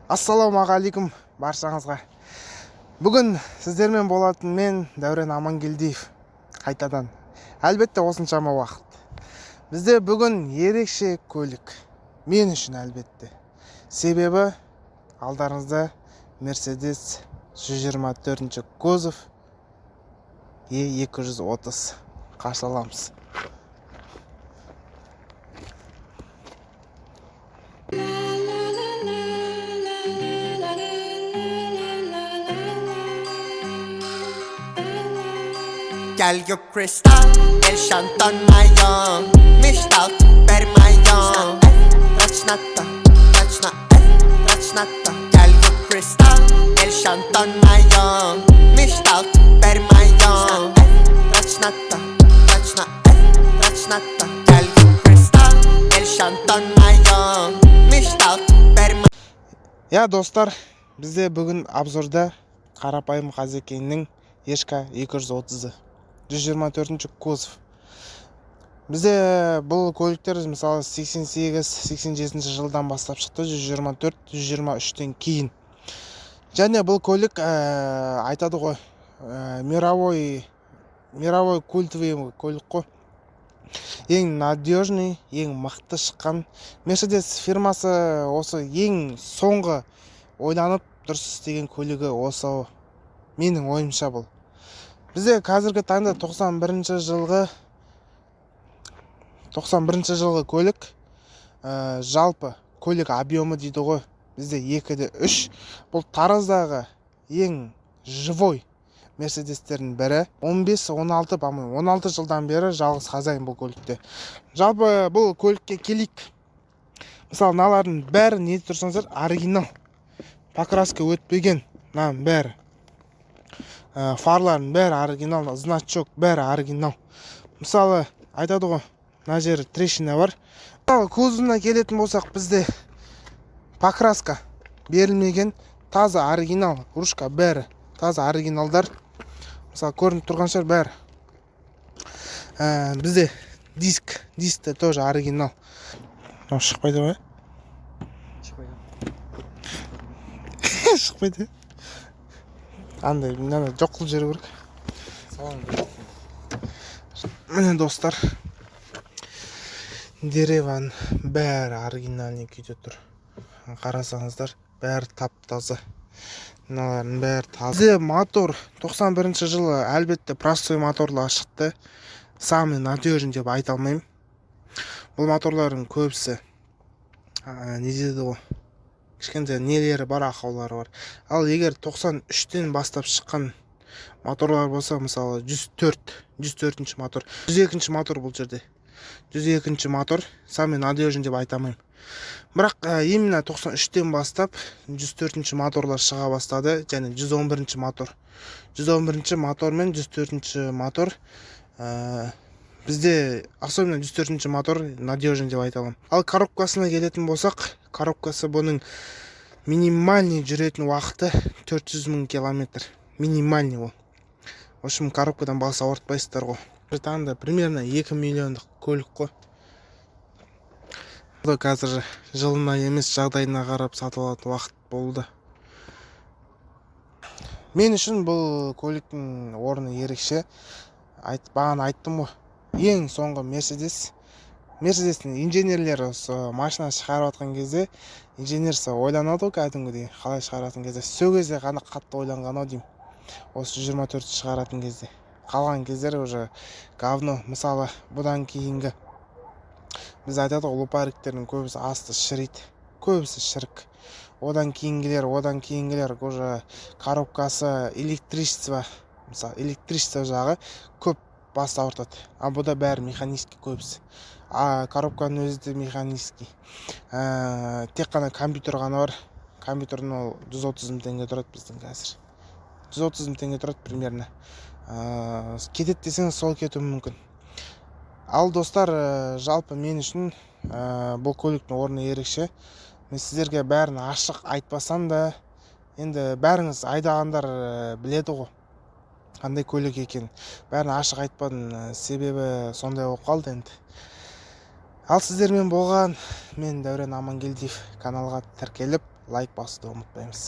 Ассалаумағалейкум баршаңызға. Бүгін сіздермен болатын мен, Дәурен Амангелдиев, қайтадан. Әлбетте, осыншама уақыт. Бізде бүгін ерекше көлік. Мен үшін, әлбетте. Себебі алдарыңызда Mercedes 124 кузов E230 қарсы аламыз. Galio Cristal, el Chanton Mayon, Mishtal, Permayon, Rachnata, Rachna F, Rachnata, Galio Cristal, el Chanton Mayon, Mishtal, Permayon, Rachnata, Rachna F, Rachnata, Galio Cristal, el Chanton Mayon, Mishtal, Permayon. Иә, достар, бізде бүгін обзорда қарапайым қазекеңнің Ешка 230-ы, 124 кузов. Бізде бұл көліктер, мысалы, 88-87 жылдан бастап шықты, 124, 123-тен кейін. Және бұл көлік, айтады ғой, мировой культовый көлік қой. Ең надежный, ең мықты шыққан Мерседес фирмасы осы ең соңғы ойланып дұрыс істеген көлігі осы, менің ойымша, бұл. Бізде қазіргі таңда 91 жылғы көлік, жалпы көлік объемы дейді ғой, бізде 2,3. Бұл Тараздағы ең живой Мерседестердің бірі. 15-16, по-моему, 16 жылдан бері жалғыз хозяин бұл көлікте. Жалпы бұл көлікке келейік. Мысалы, мыналардың бәрі, не тұрсаңыздар, оригинал. Покраска өтпеген мынаның бәрі. Фарлардың бәрі оригинал, значок бәрі оригинал. Мысалы, айтады ғой, мына жері трещина бар. Мысалы, кузовына келетін болсақ, бізде покраска берілмеген, таза оригинал, ручка бәрі таза оригиналдар. Мысалы, көрініп тұрған шығар бәрі. Бізде диск, диск те тоже оригинал. Мынау шықпайды ғой? Шықпайды. Шықпайды. Андай мынаны жоқ қылып жіберу керек. Салон. Міне, достар, дереваның бәрі оригинальный күйде тұр. Қарасаңыздар, бәрі тап таза, мыналардың бәрі таза. Бізде мотор 91 жылы, әлбетте, простой моторлар шықты. Самый надежный деп айта алмаймын. Бұл моторлардың көбісі, не дейді ғой, кішкентай нелері бар, ақаулары бар. Ал егер 93-тен бастап шыққан моторлар болса, мысалы, 104, 104 мотор, 102 мотор, бұл жерде 102 мотор самый надежный деп айта алмаймын. Бірақ именно 93-тен бастап 104 моторлар шыға бастады және 111 мотор, 111 мотор мен 104 мотор, бізде особенно 104 мотор надежный деп айта аламын. Ал коробкасына келетін болсақ, коробкасы бұның минимальный жүретін уақыты 400 мың километр, минимальный ол. В общем, коробкадан бас ауыртпайсыздар ғой. Бір таңда примерно 2 миллиондық көлік қой. Бұл қазір жылына емес, жағдайына қарап сатып алатын уақыт болды. Мен үшін бұл көліктің орны ерекше. Бағана айттым ғой, ең соңғы Мерседес. Мерседестің инженерлері осы машина шығарып жатқан кезде, инженерсі ойланады ғой кәдімгідей, қалай шығаратын кезде, сол кезде ғана қатты ойланған ау деймін осы 124 шығаратын кезде. Қалған кездері уже говно. Мысалы, бұдан кейінгі, біз айтады ғой, лупариктердің көбісі асты шіриді, көбісі шірік. Одан кейінгілер, одан кейінгілер уже коробкасы, электричество, мысалы, электричество жағы көп бас ауыртады. А бұда бәрі механический көбісі, а коробканың өзі де механический. Тек қана компьютер ғана бар. Компьютердің ол 130 мың теңге тұрады, біздің қазір 130 мың теңге тұрады примерно. Кетеді десең, сол кетуі мүмкін. Ал, достар, жалпы мен үшін бұл көліктің орны ерекше. Мен сіздерге бәрін ашық айтпасам да, енді бәріңіз айдағандар, біледі ғой қандай көлік екенін. Бәрін ашық айтпадым, себебі сондай болып қалды енді. Ал сіздермен болған мен, Дәурен Амангелдиев. Каналға тіркеліп Лайк басуды ұмытпаймыз.